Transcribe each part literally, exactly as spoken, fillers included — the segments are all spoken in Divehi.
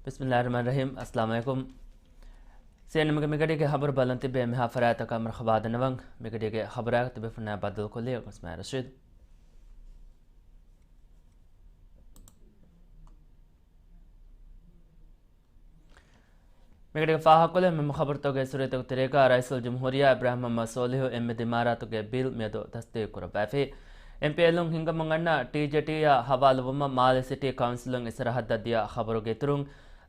ބިސްމިއްލާހިއްރަޙްމާނިއްރަޙީމް. އައްސަލާމު ޢަލައިކުމް. ސީއެންއެމްގެ މިގަޑީގެ ޚަބަރު ބަލަން ތިބޭ މިހާ ފަރާތަކަށް މަރުޙަބާ ދަންނަވަން. މިގަޑީގެ ޚަބަރާގަ ތިބޭފުޅުންނާ ބައްދަލުކޮށްލީ އައްމަސްމާ ރަޝީދު. މިގަޑީގެ ފާހަގަކޮށްލެވޭ މުހިންމު ޚަބަރުތަކުގެ ސުރަތުގެ ތެރޭގަ، ރައީސުލްޖުމްހޫރިއްޔާ އިބްރާހިމް މުޙައްމަދު ޞޯލިޙު އެންމެ ދިމާރާތުގެ ބިލް މިއަދު ތަޞްދީޤު ކުރައްވައިފި. އެމްޕީއެލުން ހިންގަމުން އަންނަ ޓީޖޭޓީއާ ހަވާލުވުމަށް މާލެ ސިޓީ ކައުންސިލުން އެ ސަރަހައްދަށް ދިޔަ ޚަބަރުގެ އިތުރުން،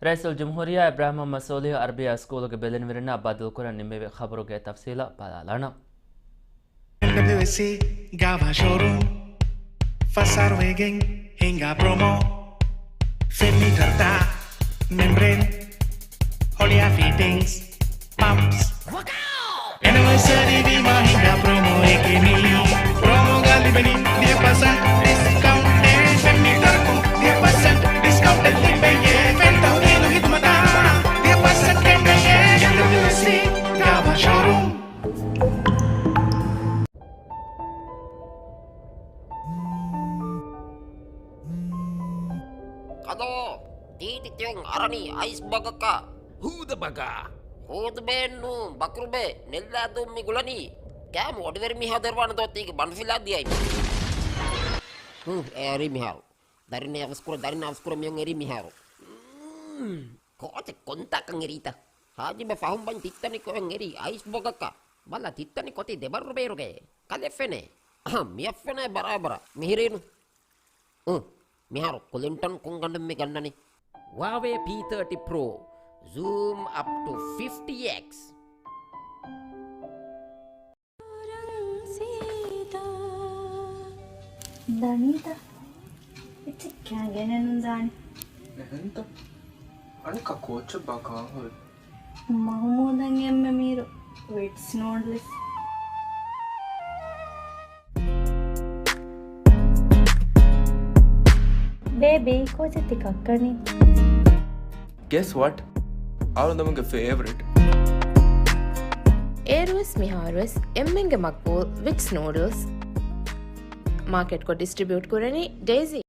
ރައީސުލްޖުމްހޫރިއްޔާ އިބްރާހިމް މުޙައްމަދު ޞޯލިޙު އަރަބިއްޔާ ސްކޫލުގެ ބެލެނިވެރިންނާ ބައްދަލުކުރަން ނިންމެވި ޚަބަރުގެ ތަފްޞީލަށް ބަލާލާނަން. އެމްޑަބްލިއުއެސްސީ ގާވާ ޝޯރޫމް ފަސް އަހަރު ވެގެން ހިނގާ ޕްރޮމޯ. ފެން މީޓަރުތައް، މެމްބްރޭން، ހޮޅިއާ ފިޓިންގްސް، ޕަމްޕްސް. އެނިވަރސަރީ ވީމާ ހިނގާ ޕްރޮމޯއެކޭ މީ. ޕްރޮމޯގަ ލިބެނީ ވިހި ޕަސެންޓް ޑިސްކައުންޓެއް. ފެން މީޓަރަކުން ވިހި ޕަސެންޓް ޑިސްކައުންޓެއް ލިބެޔޭ. ފެން ތައުހީދު ހިދުމަތަށް ވިހި ޕަސެންޓް ކެނޑެޔޭ. އެމްޑަބްލިއުއެސްސީ ގާވާ ޝޯރޫމް. ކަލޯ، ތީތި ތިޔުން އަރަނީ އައިސް ބަގަކަށް. ހޫދަ ބަގާ. ހޫދުބޭއެއްނޫން، ބަކުރުބޭ، ނެއްލާދޫން މި ގުޅަނީ. ކާމު އޮޑިވެރި މީހާ ދެރަވާނެ ދޯ ތީގެ ބަނޑުފިލާ ދިޔައި. ހުން، އެ އެރީ މިހާރު. ދަރިން އަވަސްކުރަ، ދަރިން އަވަސްކުރަ މިޔުން އެރީ މިހާރު. ކޯޗެއް ކޮންތާކަން އެރީތަ؟ ހާޖިބަ ފަހުން ބަން ތިއްތަނި ކޮއެއް އެރީ އައިސް ބޮގަކަށް. ބަލަ ތިއްތަނި ކޮތި ދެބަރު ބޭރުގެ. ކަލެ ފެނޭ. އަހަ، މިއަށް ފެނޭ ބަރާބަރަށް. މިހިރީނު. އު، މިހާރު ކުލިންޓަން ކުންގަނޑު މި ގަންނަނީ. ހުއާވޭ ޕީ ތާޓީ ޕްރޯ. ޒޫމް އަޕް ޓު ފިފްޓީ އެކްސް. ދަނީތަ؟ އެއްޗެއް ކާން ގެނެއް ނުދާނެ. އެހެންތަ؟ އަނެއްކާ ކޯޗެއް ބާ ކާހުރި؟ މަހުމޫދަށް އެންމެ މީރު ވިޓްސް ނޫޑްލްސް. ބޭބީ، ކޯޗެއް ތި ކައްކަނީ؟ Guess what? އަޅުގަނޑުގެ ފޭވަރިޓް. އޭރުވެސް މިހާރުވެސް އެންމެންގެ މަގްބޫލް ވިޓްސް ނޫޑްލްސް. މާކެޓްކޮށް ޑިސްޓްރިބިއުޓް ކުރަނީ ޑޭޒީ.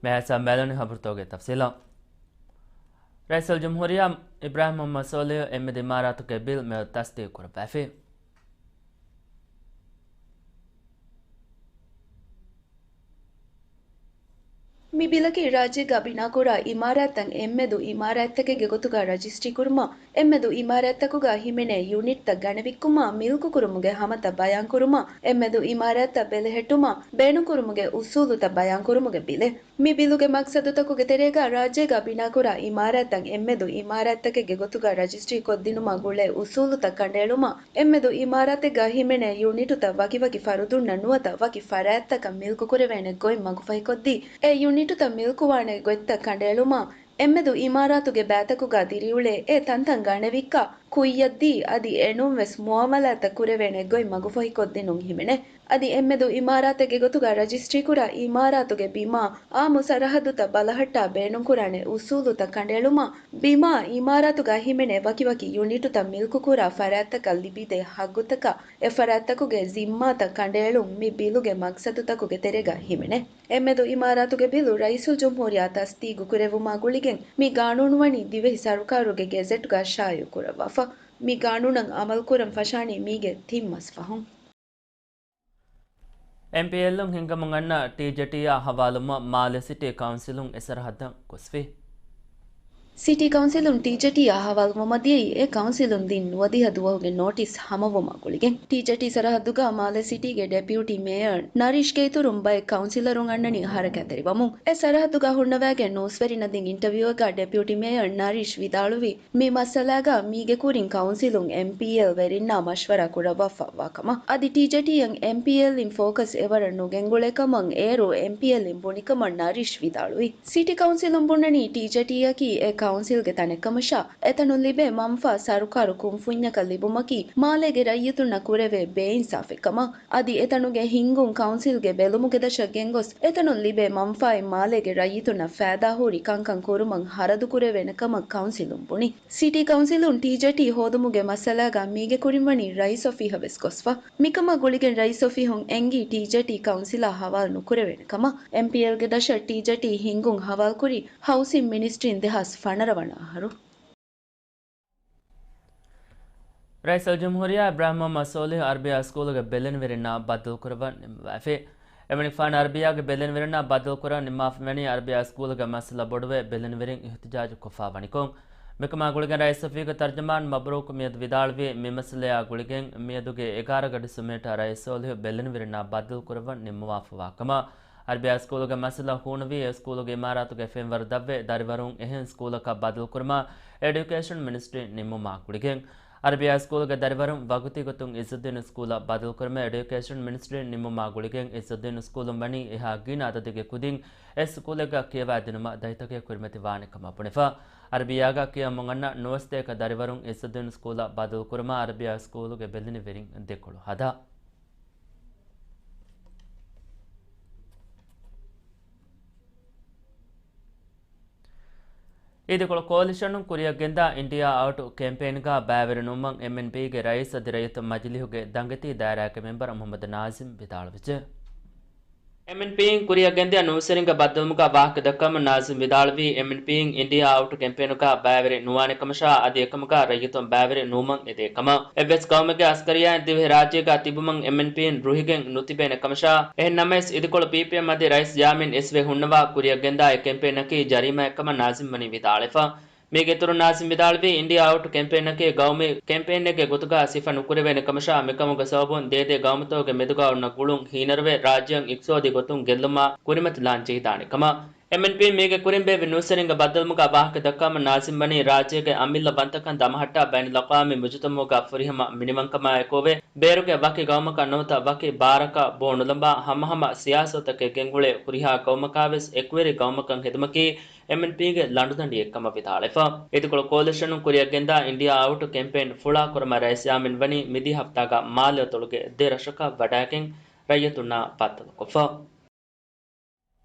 މިހާތަނަށް މިއަދު ހަބަރުތަކުގެ ތަފްސީލު. ރައީސުލްޖުމްހޫރިއްޔާ އިބްރާހިމް މުޙައްމަދު ޞޯލިޙު އެންމެ ދިމާރާތުގެ ބިލް މިއަދު ތަޞްދީޤު ކުރައްވައިފި. މި ބިލަކީ ރާއްޖޭގަ ބިނާކުރާ އިމާރާތްތައް އެންމެދު އިމާރާތްތަކެއްގެ ގޮތުގަ ރަޖިސްޓްރީ ކުރުމަށް، އެންމެދު އިމާރާތްތަކުގަ ހިމެނޭ ޔުނިޓްތައް ގަނެވިއްކުމާ މިލްކުކުރުމުގެ ހަމަތައް ބަޔާންކުރުމަށް، އެންމެދު އިމާރާތްތައް ބެލެހެއްޓުމަށް ބޭނުންކުރުމުގެ އުސޫލުތައް ބަޔާންކުރުމުގެ ބިލެއް. މި ބިލުގެ މަގްސަދުތަކުގެ ތެރޭގަ ރާއްޖޭގަ ބިނާކުރާ އިމާރާތްތައް އެންމެދު އިމާރާތްތަކެއްގެ ގޮތުގަ ރަޖިސްޓްރީ ކޮށްދިނުމަށް ގުޅޭ އުސޫލުތައް ކަނޑައެޅުމަށް، އެންމެދު އިމާރާތެއްގަ ހިމެނޭ ޔުނިޓުތައް ވަކިވަކި ފަރުދުންނަށް ނުވަތަ ވަކި ފަރާތްތަކަށް މިލްކުކުރެވޭނެ ގޮތް މަގުފަހިކޮށްދީ، އެ ޔުނިޓުތައް މިލްކުވާނެ ގޮތްތައް ކަނޑައެޅުމަށް، އެންމެދު އިމާރާތުގެ ބައިތަކުގަ ދިރިއުޅޭ އެ ތަންތަން ގަނެވިއްކާ، ކުއްޔަށްދީ، އަދި އެނޫންވެސް މުއާމަލާތްތައް ކުރެވޭނެ ގޮތް މަގުފަހިކޮށްދިނުން ހިމެނޭ. އަދި އެންމެދު އިމާރާތެއްގެ ގޮތުގަ ރަޖިސްޓްރީކުރާ އިމާރާތުގެ ބިމާ އާއްމު ސަރަހައްދުތައް ބަލަހައްޓާ ބޭނުންކުރާނެ އުސޫލުތައް ކަނޑައެޅުމަށް، ބިމާ އިމާރާތުގަ ހިމެނޭ ވަކިވަކި ޔުނިޓުތައް މިލްކުކުރާ ފަރާތްތަކަށް ލިބިދޭ ހައްގުތަކާ، އެ ފަރާތްތަކުގެ ޒިންމާތައް ކަނޑައެޅުން މި ބިލުގެ މަގްސަދުތަކުގެ ތެރޭގަ ހިމެނޭ. އެންމެދު އިމާރާތުގެ ބިލު ރައީސުލްޖުމްހޫރިއްޔާ ތަޞްދީގުކުރެއްވުމާ ގުޅިގެން މި ގާނޫނު ވަނީ ދިވެހި ސަރުކާރުގެ ގެޒެޓްގަ ޝާއިޢުކުރައްވާފަ. މި ގާނޫނަށް އަމަލުކުރަން ފަށާނީ މީގެ ތިން މަސް ފަހުން. އެމްޕީއެލުން ހިންގަމުން އަންނަ ޓީޖޭޓީއާ ހަވާލުވުމަށް މާލެ ސިޓީ ކައުންސިލުން އެ ސަރަހައްދަށް ގޮސްފި. ސިޓީ ކައުންސިލުން ޓީޖޭޓީއާ ހަވާލުވުމަށް ދިޔައީ އެ ކައުންސިލުން ދިން ނުވަދިހަ ދުވަހުގެ ނޯޓިސް ހަމަވުމާ ގުޅިގެން. ޓީޖޭޓީ ސަރަހައްދުގަ މާލެ ސިޓީގެ ޑެޕިއުޓީ މޭޔަރ ނަރީޝްގެ އިތުރުން ބައެއް ކައުންސިލަރުން އަންނަނީ ހަރަކާތްތެރިވަމުން. އެ ސަރަހައްދުގަ ހުންނަވައިގެން ނޫސްވެރިންނަށް ދިން އިންޓަވިއުއެއްގަ ޑެޕިއުޓީ މޭޔަރ ނަރީޝް ވިދާޅުވީ، މި މައްސަލާގަ މީގެ ކުރިން ކައުންސިލުން އެމްޕީއެލް ވެރިންނާ މަޝްވަރާ ކުރައްވާފައިވާ ކަމަށް. އަދި ޓީޖޭޓީއަށް އެމްޕީއެލްއިން ފޯކަސް އެވަރަށް ނުގެންގުޅޭ ކަމަށް އޭރު އެމްޕީއެލްއިން ބުނިކަމަށް ނަރީޝް ވިދާޅުވި. ސިޓީ ކައުންސިލުން ބުނަނީ ޓީޖޭޓީއަކީ އެ ކައުންސިލްގެ ތަނެއްކަމަށާ، އެތަނުން ލިބޭ މަންފާ ސަރުކާރު ކުންފުންޏަކަށް ލިބުމަކީ މާލޭގެ ރައްޔިތުންނަށް ކުރެވޭ ބޭއިންސާފެއްކަމަށް. އަދި އެތަނުގެ ހިންގުން ކައުންސިލްގެ ބެލުމުގެ ދަށަށް ގެންގޮސް، އެތަނުން ލިބޭ މަންފާއިން މާލޭގެ ރައްޔިތުންނަށް ފައިދާހުރި ކަންކަން ކުރުމަށް ހަރަދުކުރެވޭނެ ކަމަށް ކައުންސިލުން ބުނި. ސިޓީ ކައުންސިލުން ޓީޖޭޓީ ހޯދުމުގެ މައްސަލާގަ މީގެ ކުރިން ވަނީ ރައީސް އޮފީހަށް ވެސް ގޮސްފަ. މިކަމާ ގުޅިގެން ރައީސް އޮފީހުން އެންގީ ޓީޖޭޓީ ކައުންސިލާ ހަވާލު ނުކުރެވޭނެ ކަމަށް. އެމްޕީއެލްގެ ދަށަށް ޓީޖޭޓީ ހިންގުން ހަވާލުކުރީ ހައުސިން މިނިސްޓްރީން ދެހާސް ފަނަރަ ވަނަ އަހަރު. ރައީސުލްޖުމްހޫރިއްޔާ އިބްރާހިމް މުހައްމަދު ސޯލިހު އަރަބިއްޔާ ސްކޫލުގެ ބެލެނިވެރިންނާ ބައްދަލުކުރައްވަން ނިންމަވައިފި. އެމަނިކުފާނު އަރަބިއްޔާގެ ބެލެނިވެރިންނާ ބައްދަލުކުރަން ނިންމާފައިވަނީ އަރަބިއްޔާ ސްކޫލުގެ މައްސަލަ ބޮޑުވެ ބެލެނިވެރިން އިހުތިޖާޖު ކޮށްފަ ވަނިކޮށް. މިކަމާ ގުޅިގެން ރައީސް އޮފީހުގެ ތަރްޖަމާން މަބްރޫކް މިޔަދު ވިދާޅުވީ، މި މައްސަލަޔާ ގުޅިގެން މިއަދުގެ އެގާރަ ގަޑި ސުމޭޓާ ރައީސް ސޯލިހު ބެލެނިވެރިންނާ ބައްދަލުކުރައްވަން ނިންމަވާފަވާ ކަމަށް. އަރަބިއްޔާ ސްކޫލުގެ މައްސަލަ ހޫނުވީ އެ ސްކޫލުގެ އިމާރާތުގެ ފެންވަރު ދަށްވެ، ދަރިވަރުން އެހެން ސްކޫލަކަށް ބަދަލުކުރުމަށް އެޑިއުކޭޝަން މިނިސްޓްރީން ނިންމުމާ ގުޅިގެން. އަރަބިއްޔާ ސްކޫލުގެ ދަރިވަރުން ވަގުތީ ގޮތުން އިއްޒުއްދީނު ސްކޫލަށް ބަދަލުކުރުމަށް އެޑިއުކޭޝަން މިނިސްޓްރީން ނިންމުމާ ގުޅިގެން އިއްޒުއްދީނު ސްކޫލުން ވަނީ އެހާ ގިނަ އަދަދެއްގެ ކުދިން އެ ސްކޫލެއްގަ ކިޔަވައިދިނުމަށް ދަތިތަކެއް ކުރިމަތިވާނެ ކަމަށް ބުނެފަ. އަރަބިއްޔާގަ ކިޔަމުން އަންނަ ނުވަސަތޭކަ ދަރިވަރުން އިއްޒުއްދީނު ސްކޫލަށް ބަދަލުކުރުމަށް އަރަބިއްޔާ ސްކޫލުގެ ބެލެނިވެރިން ދެކޮޅު ހަދާ. އީދިކޮޅު ކޯލިޝަނުން ކުރިއަށްގެންދާ އިންޑިއާ އައުޓް ކެމްޕޭންގަ ބައިވެރި ނުވުމަށް އެމްއެންޕީގެ ރައީސް އަދި ރައްޔިތު މަޖިލީހުގެ ދަނގެތީ ދާއިރާގެ މެމްބަރު މުހައްމަދު ނާޒިމް ވިދާޅުވެއްޖެ. އެމްއެންޕީއިން ކުރިއަށްގެންދިޔަ ނޫސްވެރިންގެ ބައްދަލުމުގަ ވާހަކަ ދައްކަމުން ނާޒިމް ވިދާޅުވީ، އެމްއެންޕީއިން އިންޑިއާ އައުޓް ކެމްޕޭނުގަ ބައިވެރި ނުވާނެ ކަމަށާ އަދި އެކަމުގަ ރައްޔިތުން ބައިވެރި ނުވުމަށް އެދޭ ކަމަށް. އެއްވެސް ގައުމެއްގެ އަސްކަރިއްޔާއެއް ދިވެހިރާއްޖޭގަ ތިބުމަށް އެމްއެންޕީއިން ރުހިގެން ނުތިބޭނެ ކަމަށާ، އެހެން ނަމަވެސް އިދިކޮޅު ޕީޕީއެމް އަދި ރައީސް ޔާމީން އިސްވެ ހުންނަވާ ކުރިއަށްގެންދާ އެ ކެމްޕޭނަކީ ޖަރީމާއެއްކަމަށް ނާޒިމް ވަނީ ވިދާޅުވެފަ. މީގެ އިތުރުން ނާޒިމް ވިދާޅުވީ، އިންޑިއާ އައުޓް ކެމްޕޭނަކީ ގައުމީ ކެމްޕޭނެއްގެ ގޮތުގަ ސިފަ ނުކުރެވޭނެ ކަމަށާ، މިކަމުގެ ސަބަބުން ދޭދޭ ގައުމުތަކުގެ މެދުގަ އޮންނަ ގުޅުން ހީނަރުވެ، ރާއްޖެއަށް އިޤްތިޞާދީ ގޮތުން ގެއްލުމާ ކުރިމަތިލާން ޖެހިދާނެ ކަމަށް. އެމްއެންޕީ މީގެ ކުރިން ބޭއްވި ނޫސްވެރިންގެ ބައްދަލުމުގަ ވާހަކަ ދައްކާމަ ނާޒިމް ވަނީ ރާއްޖޭގެ އަމިއްލަ ވަންތަކަން ދަމަހައްޓާ ބައިނަލްއަޤްވާމީ މުޖުތަމަޢުގަ ފުރިހަމަ މިނިވަންކަމާއެކުވެ، ބޭރުގެ ވަކި ގައުމަކަށް ނުވަތަ ވަކި ބާރަކަށް ބޯ ނުލަނބާ ހަމަހަމަ ސިޔާސަތުތަކެއް ގެންގުޅޭ ހުރިހާ ގައުމަކާވެސް އެކުވެރި ގައުމަކަށް ހެދުމަކީ އެމްއެންޕީގެ ލަނޑުދަނޑިއެއްކަމަށް ވިދާޅުވެފަ. އިދިކޮޅު ކޯލިޝަނުން ކުރިއަށްގެންދާ އިންޑިއާ އައުޓް ކެމްޕޭން ފުޅާކުރުމަށް ރައީސް ޔާމީން ވަނީ މިދިޔަ ހަފްތާގަ މާލެ އަތޮޅުގެ ދެ ރަށަކަށް ވަޑައިގެން ރައްޔިތުންނާ ބައްދަލުކޮށްފަ.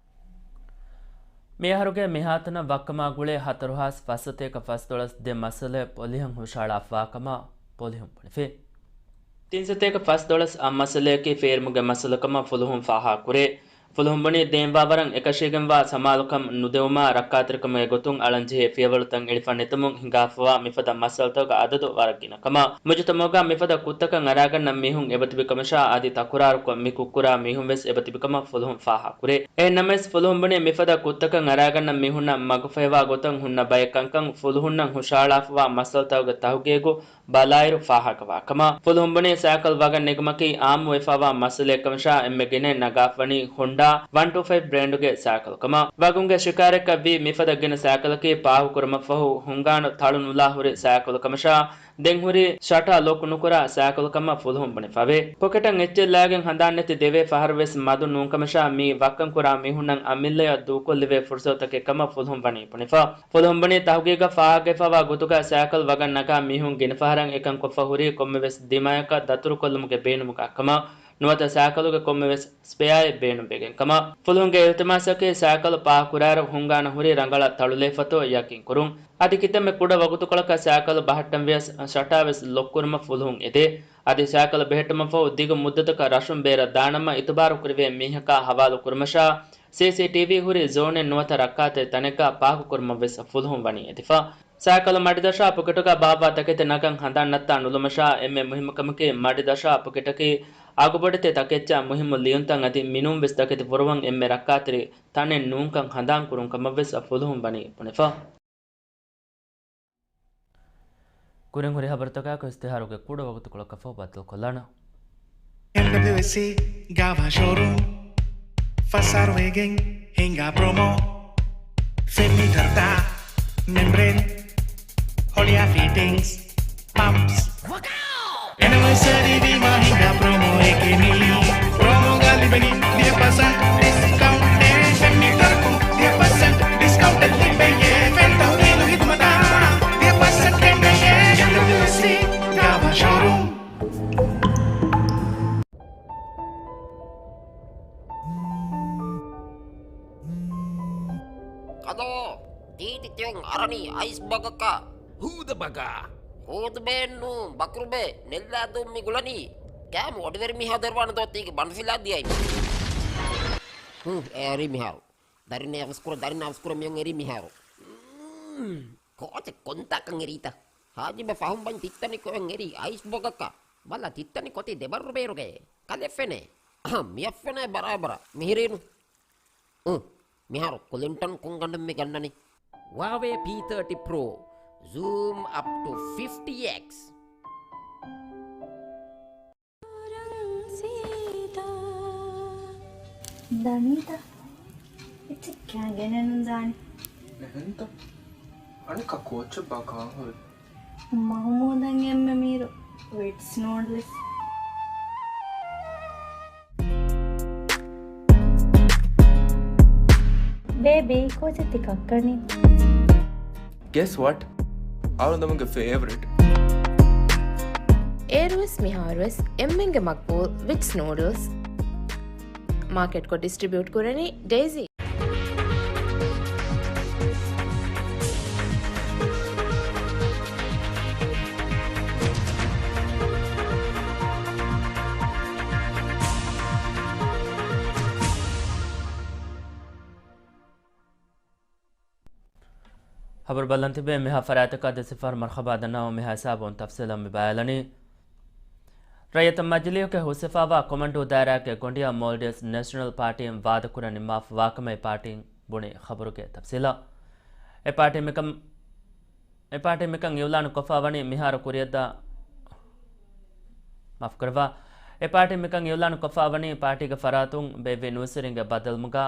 މިއަހަރުގެ މިހާތަނަށް ވައްކަމާ ގުޅޭ ހަތަރު ހާސް ފަސްސަތޭކަ ފަސްދޮޅަސް ދެ މައްސަލައެއް ޕޮލިހަށް ހުށަހަޅާފަވާކަމަށް ޕޮލިހުން ބުނެފި. ތިންސަތޭކަ ފަސްދޮޅަސް އަށް މައްސަލަޔަކީ ފޭރުމުގެ މައްސަލަކަމަށް ފުލުހުން ފާހަގަކުރޭ. ފުލުހުން ބުނީ ދެންވާވަރަށް އެކަށީގެންވާ ސަމާލުކަން ނުދެވުމާ ރައްކާތެރިކަމުގެ ގޮތުން އަޅަންޖެހޭ ފިޔަވަޅުތައް އެޅިފަ ނެތުމުން ހިނގާފަވާ މިފަދަ މައްސަލަތަކުގެ އަދަދު ވަރަށް ގިނަކަމަށް. މުޖުތަމަޢުގަ މިފަދަ ކުށްތަކަށް އަރާގަންނަ މީހުން އެބަތިބިކަމަށާ އަދި ތަކުރާރުކޮށް މި ކުށްކުރާ މީހުންވެސް އެބަތިބިކަމަށް ފުލުހުން ފާހަގަކުރޭ. އެހެން ނަމަވެސް ފުލުހުން ބުނީ މިފަދަ ކުށްތަކަށް އަރާގަންނަ މީހުންނަށް މަގުފަހިވާ ގޮތަށް ހުންނަ ބައެއް ކަންކަން ފުލުހުންނަށް ހުށަހަޅާފަވާ މައްސަލަތަކުގެ ތަހުގީގު ބަލާއިރު ފާހަގަވާކަމަށް. ފުލުހުން ބުނީ ސައިކަލް ވަގަށް ނެގުމަކީ އާއްމުވެފަވާ މައްސަލައެއްކަމަށާ އެންމެ ގިނައިން ނަގާފަވަނީ ހޮންޑާ ވަން ޓޫ ފައިވް ބްރޭންޑުގެ ސައިކަލުކަމަށް. ވަގުންގެ ޝިކާރައަކަށްވީ މިފަދަ ގިނަ ސައިކަލަކީ ޕާހުކުރުމަށްފަހު ހުންގާނު ތަޅު ނުލާ ހުރި ސައިކަލުކަމަށާ، ދެން ހުރީ ޝަޓާ ލޮކް ނުކުރާ ސައިކަލުކަމަށް ފުލުހުން ބުނެފަވޭ. ޕޮކެޓަށް އެއްޗެއް ލާގެން ހަނދާން ނެތި ދެވޭ ފަހަރުވެސް މަދު ނޫންކަމަށާ މީ ވައްކަންކުރާ މީހުންނަށް އަމިއްލަޔަށް ދޫކޮށްލެވޭ ފުރުސަތުތަކެއްކަމަށް ފުލުހުން ވަނީ ބުނެފަ. ފުލުހުން ބުނީ ތަހުގީގަށް ފާހަގަވެފަވާ ގޮތުގަ ސައިކަލް ވަގަށް ނަގާ މީހުން ގިނަ ފަހަރަށް އެކަން ކޮށްފަ ހުރީ ކޮންމެވެސް ދިމާޔަކަށް ދަތުރުކޮށްލުމުގެ ބޭނުމުގަ ކަމަށް ނުވަތަ ސައިކަލުގެ ކޮންމެވެސް ސްޕެއާއެއް ބޭނުންވެގެން ކަމަށް. ފުލުހުންގެ އިލްތިމާސަކީ ސައިކަލު ޕާކް ކުރާއިރު ހުންގާނަށް ހުރި ރަނގަޅަށް ތަޅުލައިފަތޯ ޔަގީން ކުރުން. އަދި ކިތަންމެ ކުޑަ ވަގުތުކޮޅަކަށް ސައިކަލު ބަހައްޓަން ވިޔަސް ޝަޓާވެސް ލޮކް ކުރުމަށް ފުލުހުން އެދޭ. އަދި ސައިކަލު ބެހެއްޓުމަށްފަހު ދިގު މުއްދަތަކަށް ރަށުން ބޭރަށް ދާނަމަ އިތުބާރު ކުރެވޭ މީހަކާ ހަވާލު ކުރުމަށާ، ސީސީޓީވީ ހުރި ޒޯނެއް ނުވަތަ ރައްކާތެރި ތަނެއްގަ ޕާކު ކުރުމަށް ވެސް ފުލުހުން ވަނީ އެދިފަ. ސައިކަލު މަޑިދަށާ ޕޮކެޓުގަ ބާއްވާ ތަކެތި ނަގަން ހަނދާން ނައްތާ ނުލުމަށާ، އެންމެ މުހިއްމުކަމަކީ މަޑިދަށާ ޕޮކެޓަކީ އަގުބޮޑެތި ތަކެއްޗާ މުހިއްމު ލިޔުންތައް އަދި މިނޫންވެސް ތަކެތި ފޮރުވަން އެންމެ ރައްކާތެރި ތަނެއް ނޫންކަން ހަނދާން ކުރުން ކަމަށްވެސް ފުލުހުން ވަނީ ބުނެފަ. ކުރިން ހުރި ހަބަރުތަކާއެކު އިސްތިހާރުގެ ކުޑަ ވަގުތުކޮޅަކަށްފަހު ބައްދަލުކޮށްލާނަން. އެމްޑަބްލިއުއެސްސީ ގާވާ ޝޯރޫމް، ފަސް އަހަރު ވެގެން ހިނގާ ޕްރޮމޯ. ފެން މީޓަރުތައް، މެމްބްރޭން، ހޮޅިއާ ފިޓިންގްސް، ޕަމްޕްސް. އެނިވަރސަރީ ވީމާ ހިނގާ ޕްރޮމޯއެކޭ މީ. ޕްރޮމޯގަ ލިބެނީ ވިހި ޕަސެންޓް ޑިސްކައުންޓެއް. ފެން މީޓަރަކުން ވިހި ޕަސެންޓް ޑިސްކައުންޓެއް ލިބެޔޭ. ފެން ތަހުލީލު ހިދުމަތް ތިއޮން އަރަނީ އައިސް ބަގަކާ. ހޫދަ ބަގާ. ހޫދުބޭން ނޫން، ބަކުރުބޭ، ނެއްލާދޫން މި ގުޅަނީ. ކާމު އޮޑިވެރި މިހާ ދެރުވާނެ ދޯ ތީގެ ބަނޑުފިލާ ދިޔައި. ހު، އެރީ މިހާރު. ދަރިން އަވަސްކުރ، ދަރިން އަވަސްކުރ މިއޮން އެރީ މިހާރު. ކޯޗެ ކޮންތާކަން އެރީތަ؟ ހާޖިބަ ފަހުން ބަން ތިއްތަނިކޮށް އެރީ އައިސް ބަގަކާ. ބަލަ ތިއްތަނި ކޮތި ދެބައްރު ބޭރުގައޭ. ކަލެ ފެނޭ. އަހަ، މިއަށް ފެނޭ ބަރާބަރަށް. މިހިރީނު. އު، މިހާރު ކުލިންޓަން ކޮންގަނޑެއް މި ގަންނަނީ؟ ވާވޭ ޕީ ތާޓީ ޕްރޯ. Zoom up to fifty X. ދަނީތަ؟ އެއްޗެއް ކާ ގެނެއްނު ދާނެ. އެހެންތަ؟ އަނެއްކާ ކޯޗެއް ބާ ކާހުރި. މަހުމޫދަށް އެންމެ މީރު ވިޓްސް ނޫޑްލްސް. ބޭބީ، ކޯޗެއް ތި ކައްކަނީ؟ Guess what? އަޅުގަނޑުމެންގެ ފޭވަރިޓް. އޭރުވެސް މިހާރުވެސް އެންމެންގެ މަގްބޫލް ވިޓްސް ނޫޑްލްސް. މާކެޓްކޮށް ޑިސްޓްރިބިއުޓް ކުރަނީ ޑޭޒީ. ހަބަރު ބަލަން ތިބޭ މިހާ ފަރާތަކާ ދެ ސިފަރު މަރްޙަބާ ދަންނަވަމުން މިހާ ހިސާބުން ތަފްސީލަށް މި ބައިލަނީ. ރައްޔިތު މަޖިލީހުގެ ހުސްވެފާވާ ކޮމަންޑޫ ދާއިރާގެ ގޮނޑިޔާ މޯލްޑިވްސް ނޭޝަނަލް ޕާޓީން ވާދަކުރަން ނިންމާފަ ވާކަމަށް އެ ޕާޓީން ބުނި ޚަބަރުގެ ތަފްސީލަށް. އެ ޕާޓީ މިކަން، އެ ޕާޓީ މިކަން އިއުލާނު ކޮށްފަ ވަނީ މިހާރު ކުރިއަށްދާ، މާފުކުރައްވާ. އެ ޕާޓީ މިކަން އިއުލާނު ކޮށްފަ ވަނީ ޕާޓީގެ ފަރާތުން ބޭއްވި ނުވަސްވަރިންގެ ބައްދަލުމުގަ،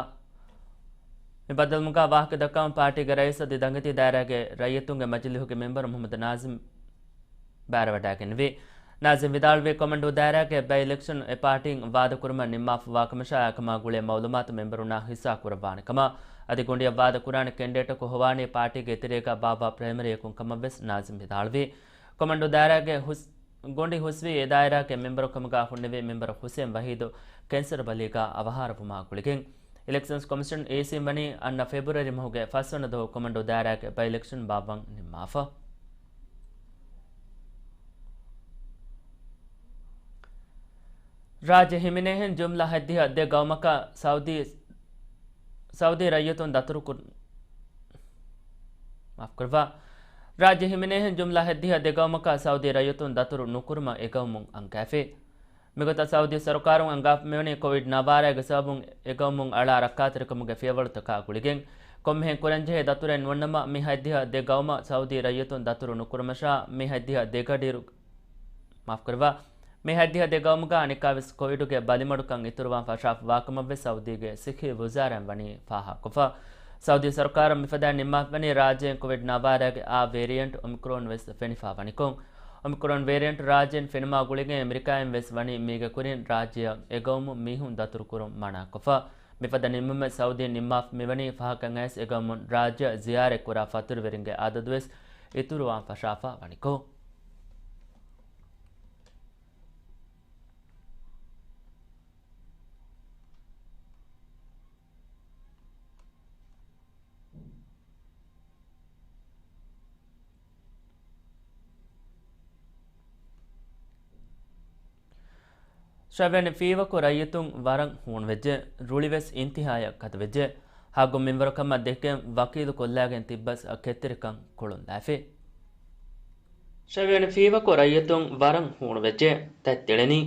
މި ބައްދަލުމުގަ ވާހަކަ ދައްކަވަން ޕާޓީގެ ރައީސް އަދި ދަނގަތީ ދާއިރާގެ ރައްޔިތުންގެ މަޖިލީހުގެ މެމްބަރު މުޙައްމަދު ނާޒިމް ބައިވެވަޑައިގެންނެވި. ނާޒިމް ވިދާޅުވީ ކޮމަންޑޫ ދާއިރާގެ ބައި އިލެކްޝަން އެ ޕާޓީން ވާދަކުރުމަށް ނިންމާފަ ވާކަމަށާ އެކަމާ ގުޅޭ މައުލޫމާތު މެމްބަރުންނާ ހިއްސާ ކުރައްވާނެ ކަމަށް. އަދި ގޮނޑިއަށް ވާދަ ކުރާނެ ކެންޑިޑޭޓަކު ހޮވާނީ ޕާޓީގެ އެތެރޭގަ ބާއްވާ ޕްރައިމަރީއަކުން ކަމަށްވެސް ނާޒިމް ވިދާޅުވީ. ކޮމަންޑޫ ދާއިރާގެ ހުސް-، ގޮނޑި ހުސްވީ އެ ދާއިރާގެ މެމްބަރު ކަމުގަ ހުންނެވި މެމްބަރު ހުސެން ވަހީދު ކެންސަރު ބަލީގަ އަވަހާރަވުމާ ގުޅިގެން. އިލެކްޝަންސް ކޮމިޝަން، އީސީ، ވަނީ އަންނަ ފެބްރުއަރީ މަހުގެ ފަސްވަނަ ދުވަހު ކޮމަންޑޫ ދާއިރާގެ ބައި އިލެކްޝަން ބާއްވަން ނިންމާފަ. ރާއްޖެ ހިމެނޭހެން ޖުމްލަ ހަތްދިހަ ދެ ގައުމަކަށް ސައުދީ، ސައުދީ ރައްޔިތުން ދަތުރުކުރު-، މާފުކުރައްވާ. ރާއްޖެ ހިމެނޭހެން ޖުމްލަ ހަތްދިހަ ދެ ގައުމަކަށް ސައުދީ ރައްޔިތުން ދަތުރު ނުކުރުމަށް އެ ގައުމުން އަންގައިފި. މިގޮތަށް ސައުދީ ސަރުކާރުން އަންގާފަ މިވަނީ ކޮވިޑް ނާވާރައިގެ ސަބަބުން އެ ގައުމުން އަޅާ ރައްކާތެރިކަމުގެ ފިޔަވަޅުތަކާ ގުޅިގެން. ކޮންމެހެން ކުރަންޖެހޭ ދަތުރެއް ނުވަންނަމަ، މި ހަތްދިހަ ދެ ގައުމަށް ސައުދީ ރައްޔިތުން ދަތުރު ނުކުރުމަށާ، މި ހަތްދިހަ ދެ ގަޑިއިރު، މާފުކުރައްވާ، މި ހަތްދިހަ ދެ ގައުމުގަ އަނެއްކާވެސް ކޮވިޑުގެ ބަލިމަޑުކަން އިތުރުވާން ފަށާފަ ވާކަމަށްވެސް ސައުދީގެ ސިއްހީ ވުޒާރާއިން ވަނީ ފާހަގަކޮށްފަ. ސައުދީ ސަރުކާރަށް މިފަދައިން ނިންމާފަވަނީ ރާއްޖޭން ކޮވިޑް ނާވާރާގެ އާ ވޭރިއެންޓް އޮމިކްރޯން ވެސް ފެނިފަ ވަނިކޮށް. އޮމިކްރޯން ވޭރިއެންޓް ރާއްޖޭން ފެނުމާ ގުޅިގެން އެމެރިކާއިން ވެސް ވަނީ މީގެ ކުރިން ރާއްޖެއަށް އެގައުމު މީހުން ދަތުރުކުރުން މަނާކޮށްފަ. މިފަދަ ނިންމުމެއް ސައުދީން ނިންމާފަ މިވަނީ ފަހަކަށް އައިސް އެގައުމުން ރާއްޖެއަށް ޒިޔާރަތްކުރާ ފަތުރުވެރިންގެ އަދަދުވެސް އިތުރުވާން ފަށާފަ ވަނިކޮށް. ޝަވިޔަނި ފީވަކު ރައްޔިތުން ވަރަށް ހޫނުވެއްޖެ، ރުޅިވެސް އިންތިހާޔަށް ކަތުވެއްޖެ. ހައްގު މިންވަރު ކަމަށް ދެކިގެން ވަކީލު ކޮށްލާގެން ތިއްބަސް ކެތްތެރިކަން ކުޅުންލާފި. ޝަވިޔަނި ފީވަކު ރައްޔިތުން ވަރަށް ހޫނުވެއްޖެ، ތަތް ތެޅެނީ،